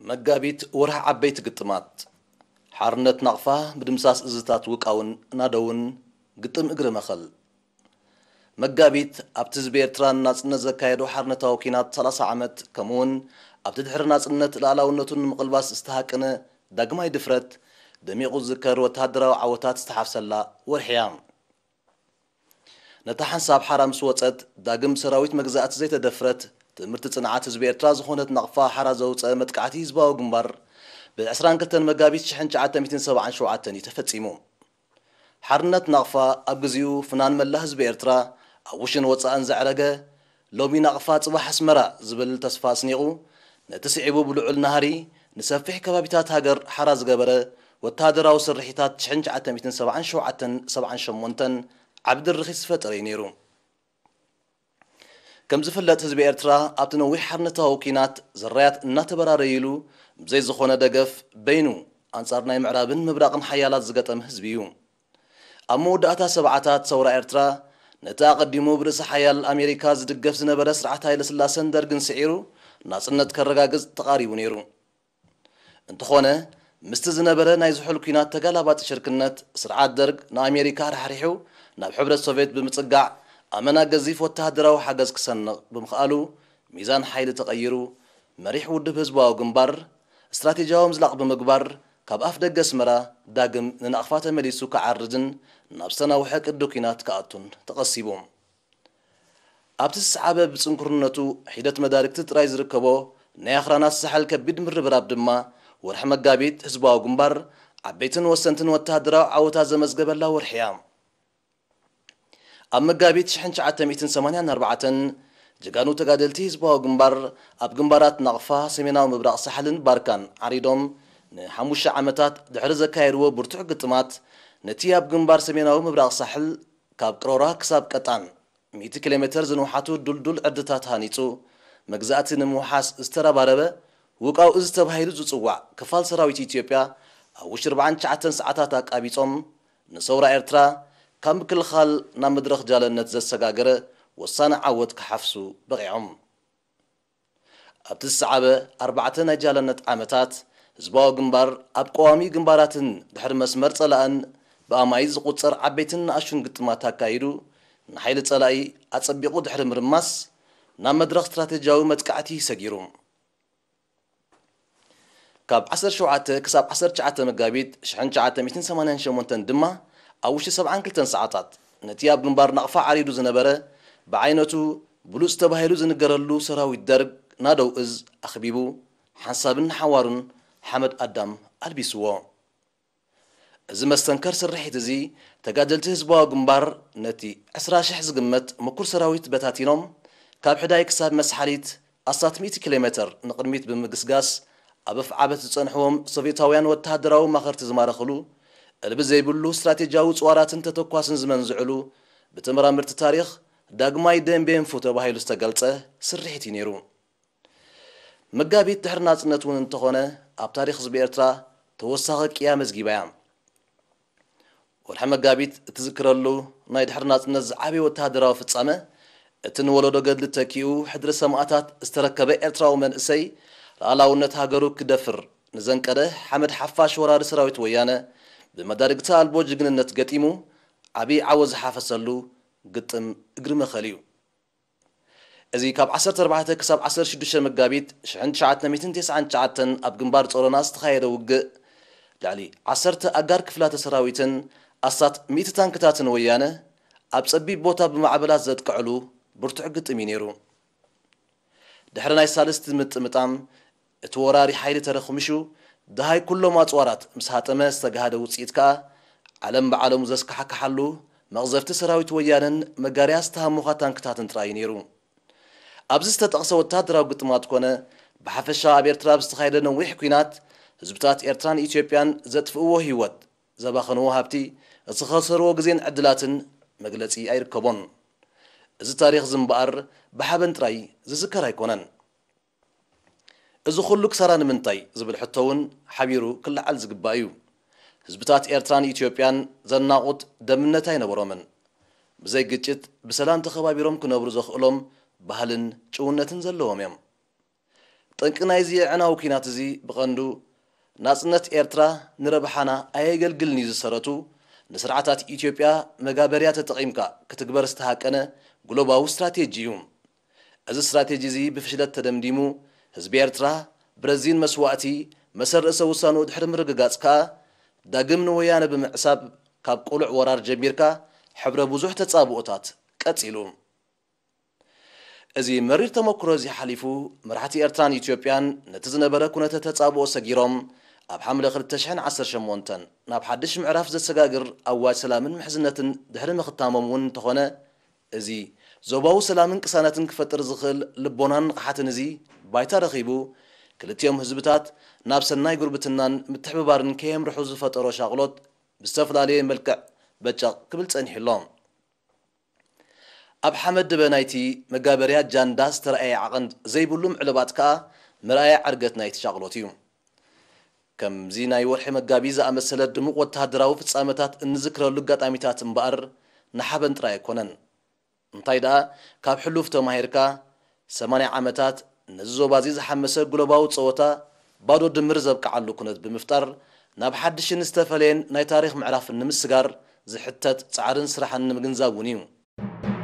መጋቢት ወርሒ ዓበይቲ ግጥማት። ሓርነት ናቕፋ፣ ምድምሳስ እዝታት ውቃውን ናደውን፣ ግጥም እግሪ መኸል። መጋቢት ኣብቲ ህዝቢ ኤርትራ ንናጽነት ዘካየዶ ሓርነታዊ ኲናት ሰላሳ ዓመት፣ ከምኡውን ኣብቲ ድሕሪ ናጽነት ልኣላውነቱን ንምቕልባስ ዝተሃቀነ ዳግማይ ድፍረት፣ ደሚቑ ዝዝከር ወተሃደራዊ ዓወታት ዝተሓፍሰላ ወርሒ እያ። ነታ ሓንሳብ ሓራ ምስ ወጸት፣ ዳግም ሰራዊት መግዛእቲ ዘይተደፍረት፣ ትእምርቲ ጽንዓት ህዝቢ ኤርትራ ዝኾነት ናቕፋ ሓራ ዘውጸ መጥቃዕቲ ህዝባዊ ግንባር፣ ብ ዕስራን ክልተን መጋቢት ሽሕን ትሽዓተ ሚእትን ሰብዓን ሸውዓተን እዩ ተፈጺሙ። ሓርነት ናቕፋ፣ ኣብ ግዜኡ ፍናን መላእ ህዝቢ ኤርትራ ኣብ ውሽን ወጻእን ዘዕረገ፣ ሎሚ ናቕፋ ጽባሕ ኣስመራ ዝብል ተስፋ ኣስኒቑ፣ ነቲ ስዒቡ ብልዑል ናህሪ ንሰፊሕ ከባቢታት ሃገር ሓራ ዝገበረ ወተሃደራዊ ስርሒታት ሽሕን ትሽዓተ ሚእትን ሰብዓን ሸውዓተን ሰብዓን ሸሞንተን ዓቢ ድርኺት ዝፈጠረ እዩ ነይሩ። ከም ዝፍለጥ፣ ህዝቢ ኤርትራ ኣብቲ ነዊሕ ሓርነታዊ ኲናት ዘራያት እናተበራረዩሉ፣ ብዘይ ዝኾነ ደገፍ በይኑ ኣንጻር ናይ ምዕራብን ምብራቕን ሓያላት ዝገጠመ ህዝቢ እዩ። ኣብ መወዳእታ ሰብዓታት ሰውራ ኤርትራ፣ ነቲ ኣቐዲሙ ብርእሲ ሓያል ኣሜሪካ ዝድገፍ ዝነበረ ስርዓት ሃይለ ስላሰን ደርግን ስዒሩ፣ ናጽነት ከረጋግጽ ተቓሪቡ ነይሩ። እንተኾነ፣ ምስቲ ዝነበረ ናይ ዝሑል ኲናት ተጋላባጢ ሽርክነት፣ ስርዓት ደርግ ንኣሜሪካ ራሕሪሑ ናብ ሕብረት ሶቭየት ብምጽጋዕ፣ ኣመና ገዚፍ ወተሃደራዊ ሓገዝ ክሰንቕ ብምኽኣሉ፣ ሚዛን ሓይሊ ተቐይሩ፣ መሪሕ ውድብ ህዝባዊ ግንባር፣ ስትራቴጂያዊ ምዝላቕ ብምግባር፣ ካብ ኣፍ ደገ ኣስመራ ዳግም ንናቕፋ ተመሊሱ ክዓርድን ናብ ዝተናውሐ ቅዲ ኲናት ክኣቱን ተቐሲቡ። ኣብቲ ዝሰዓበ፣ ብጽንኩርነቱ ሒደት መዳርግቲ ጥራይ ዝርከቦ ናይ ኣኽራናት ሳሕል ከቢድ ምርብራብ ድማ፣ ወርሒ መጋቢት ህዝባዊ ግንባር ዓበይትን ወሰንትን ወተሃደራዊ ዓወታት ዘመዝገበላ ወርሒ እያ። ኣብ መጋቢት ሽሕን ትሽዓተ ሚእትን ሰማንያን ኣርባዕተን፣ ጀጋኑ ተጋደልቲ ህዝባዊ ግንባር ኣብ ግንባራት ናቕፋ፣ ሰሜናዊ ምብራቕ ሳሕልን ባርካን ዓሪዶም፣ ንሓሙሽተ ዓመታት ድሕሪ ዘካየድዎ ብርቱዕ ግጥማት፣ ነቲ ኣብ ግንባር ሰሜናዊ ምብራቕ ሳሕል ካብ ቅሮራ ክሳብ ቀጣን ሚእቲ ኪሎ ሜተር ዝንውሓቱ ዱልዱል ዕርድታት ሃኒጹ፣ መግዛእቲ ንምውሓስ ዝተረባረበ ውቃው እዚ ተባሂሉ ዝጽዋዕ ክፋል ሰራዊት ኢትዮጵያ፣ ኣብ ውሽጢ ኣርባዓን ትሽዓተን ሰዓታት ኣቃቢጾም፣ ንሰውራ ኤርትራ ካብ ምክልኻል ናብ መድረኽ ጃለነት ዘሰጋገረ ወሳኒ ዓወት ክሓፍሱ በቒዖም። ኣብቲ ዝሰዓበ ኣርባዕተ ናይ ጃለነት ዓመታት፣ ህዝባዊ ግንባር ኣብ ቀዋሚ ግንባራትን ድሕሪ መስመር ጸላእን ብኣማኢት ዝቑጸር ዓበይትን ንኣሽቱን ግጥማት ኣካይዱ፣ ንሓይሊ ጸላኢ ኣጸቢቑ ድሕሪ ምርማስ፣ ናብ መድረኽ ስትራቴጂያዊ መጥቃዕቲ ሰጊሩ። ካብ ዓሰርተ ሸውዓተ ክሳብ ዓሰርተ ትሽዓተ መጋቢት ሽሕን ትሽዓተ ሚእትን ሰማንያን ሸሞንተን ድማ፣ ኣብ ውሽጢ ሰብዓን ክልተን ሰዓታት፣ ነቲ ኣብ ግንባር ናቕፋ ዓሪዱ ዝነበረ፣ ብዓይነቱ ብሉጽ ተባሂሉ ዝንገረሉ ሰራዊት ደርግ ናደው እዝ ኣኽቢቡ፣ ሓንሳብን ንሓዋሩን ሓመድ ኣዳም ኣልቢስዎ። እዚ መስተንከር ስርሒት እዚ፣ ተጋደልቲ ህዝባዊ ግንባር ነቲ ዕስራ ሽሕ ዝግመት ምኩር ሰራዊት በታቲኖም፣ ካብ ሕዳይ ክሳብ መስሓሊት ኣስታት ሚእቲ ኪሎ ሜተር ንቕድሚት ብምግስጋስ፣ ኣብ ኣፍዓበት ዝጸንሕዎም ሶቭየታውያን ወተሃደራዊ ማኸርቲ ዝማረኽሉ፣ እልቢ ዘይብሉ ስትራቴጂያዊ ጽዋራትን ተተኳስን ዝመንዝዕሉ፣ ብተመራመርቲ ታሪኽ ዳግማይ ደምቤንፉ ተባሂሉ ዝተገልጸ ስርሒት እዩ ነይሩ። መጋቢት ድሕሪ ናጽነት እውን እንተኾነ፣ ኣብ ታሪኽ ህዝቢ ኤርትራ ተወሳኺ ቅያ መዝጊባ እያ። ወርሒ መጋቢት እትዝክረሉ ናይ ድሕሪ ናጽነት ዝዓበየ ወተሃደራዊ ፍጻመ፣ እቲ ንወለዶ ገድሊ ተኪኡ ሕድሪ ሰማእታት ዝተረከበ ኤርትራዊ መንእሰይ፣ ልኣላውነት ሃገሩ ክደፍር ንዘንቀደ ሓመድ ሓፋሽ ወራሪ ሰራዊት ወያነ፣ ብመዳርግቲ ኣልቦ ጅግንነት ገጢሙ፣ ዓቢ ዓወት ዝሓፈሰሉ ግጥም እግሪ መኸል እዩ። እዚ ካብ ዓሰርተ ኣርባዕተ ክሳብ ዓሰርተ ሽዱሽተ መጋቢት ሽሕን ትሽዓተ ሚእትን ተስዓን ትሽዓተን ኣብ ግንባር ጾሮና ዝተኻየደ ውግእ፣ ልዕሊ ዓሰርተ ኣጋር ክፍላተ ሰራዊትን ኣስታት ሚእቲ ታንክታትን ወያነ ኣብ ጸቢብ ቦታ ብማዕበላት ዘጥቅዕሉ ብርቱዕ ግጥም እዩ ነይሩ። ድሕሪ ናይ ሳልስቲ ምጥምጣም፣ እቲ ወራሪ ሓይሊ ተረኽሚሹ፣ ደሃይ ኩሎም ኣጽዋራት ምስ ሃጠመ ዝተጋህደ ውጽኢት ከኣ፣ ዓለም ብዓለሙ ዘስካሕክሓሉ መቕዘፍቲ ሰራዊት ወያነን መጋርያ ዝተሃሙኻ ታንክታትን ጥራይ እዩ ነይሩ። ኣብዚ ዝተጠቕሰ ወተሃደራዊ ግጥማት ኮነ፣ ብሓፈሻ ኣብ ኤርትራ ኣብ ዝተኻየደ ነዊሕ ኲናት፣ ህዝብታት ኤርትራን ኢትዮጵያን ዘጥፍእዎ ህይወት፣ ዘባኸንዎ ሃብቲ፣ ዝኸሰርዎ ግዜን ዕድላትን መግለጺ ኣይርከቦን። እዚ ታሪኽ እዚ እምበኣር ብሓበን ጥራይ ዝዝከር ኣይኮነን። እዚ ኩሉ ክሳራ ንምንታይ ዝብል ሕቶ እውን ሓቢሩ ክለዓል ዝግባእ እዩ። ህዝብታት ኤርትራን ኢትዮጵያን ዘናቑት ደምነት ኣይነበሮምን። ብዘይ ግጭት ብሰላም ተኸባቢሮም ክነብሩ ዘኽእሎም ባህልን ጭውነትን ዘለዎም እዮም። ጠንቂ ናይዚ ኣዕናዊ ኲናት እዚ ብቐንዱ ናጽነት ኤርትራ ንረብሓና ኣየገልግልን እዩ ዝሰረቱ፣ ንስርዓታት ኢትዮጵያ መጋበርያ ተጠቒምካ ክትግበር ዝተሃቀነ ግሎባዊ ስትራቴጂ እዩ። እዚ ስትራቴጂ እዚ ብፍሽለት ተደምዲሙ፣ ህዝቢ ኤርትራ ብረዚን መስዋእቲ መሰል ርእሰ ውሳንኡ ድሕሪ ምርግጋጽ ከኣ ዳግም ንወያነ ብምዕሳብ ካብ ቅሉዕ ወራር ጀሚርካ ሕብረ ብዙሕ ተጻብኦታት ቀጺሉ። እዚ መሪር ተመክሮ እዚ ሓሊፉ፣ መራሕቲ ኤርትራን ኢትዮጵያን ነቲ ዝነበረ ኩነተ ተጻብኦ ሰጊሮም፣ ኣብ ሓምለ ክልተ ሽሕን ዓሰርተ ሸሞንተን ናብ ሓድሽ ምዕራፍ ዘሰጋግር ኣዋጅ ሰላምን ምሕዝነትን ድሕሪ ምኽታሞም እውን እንተኾነ፣ እዚ ዞባዊ ሰላምን ቅሳነትን ክፈጥር ዝኽእል ልቦናን ንቕሓትን እዚ ባይታ ረኺቡ፣ ክልቲኦም ህዝብታት ናብ ሰናይ ጉርብትናን ምትሕብባርን ከየምርሑ ዝፈጠሮ ሻቕሎት ብዝተፈላለየ መልክዕ በጨቕ ክብል ጸኒሑ ኣሎ። ኣብ ሓመድ ድበ ናይቲ መጋበርያ ጃንዳ ዝተረኣየ ዓቐን ዘይብሉ ምዕልባጥ ከኣ መርኣያ ዕርገት ናይቲ ሻቕሎት እዩ። ከምዚ ናይ ወርሒ መጋቢት ዝኣመሰለ ድሙቕ ወተሃደራዊ ፍጻመታት እንዝክረሉ ኣጋጣሚታት እምበኣር ንሓበን ጥራይ ኣይኮነን። እንታይ ደኣ፣ ካብ ሕሉፍ ተማሂርካ፣ ሰማንያ ዓመታት ነዚ ዞባ እዚ ዝሓመሰ ግሎባዊ ጸወታ ባዶ ድምር ዘብቅዓሉ ኩነት ብምፍጣር፣ ናብ ሓድሽን ዝተፈለየን ናይ ታሪኽ ምዕራፍ ንምስጋር ዝሕተት ጻዕርን ስራሕን ንምግንዛብ እውን እዩ።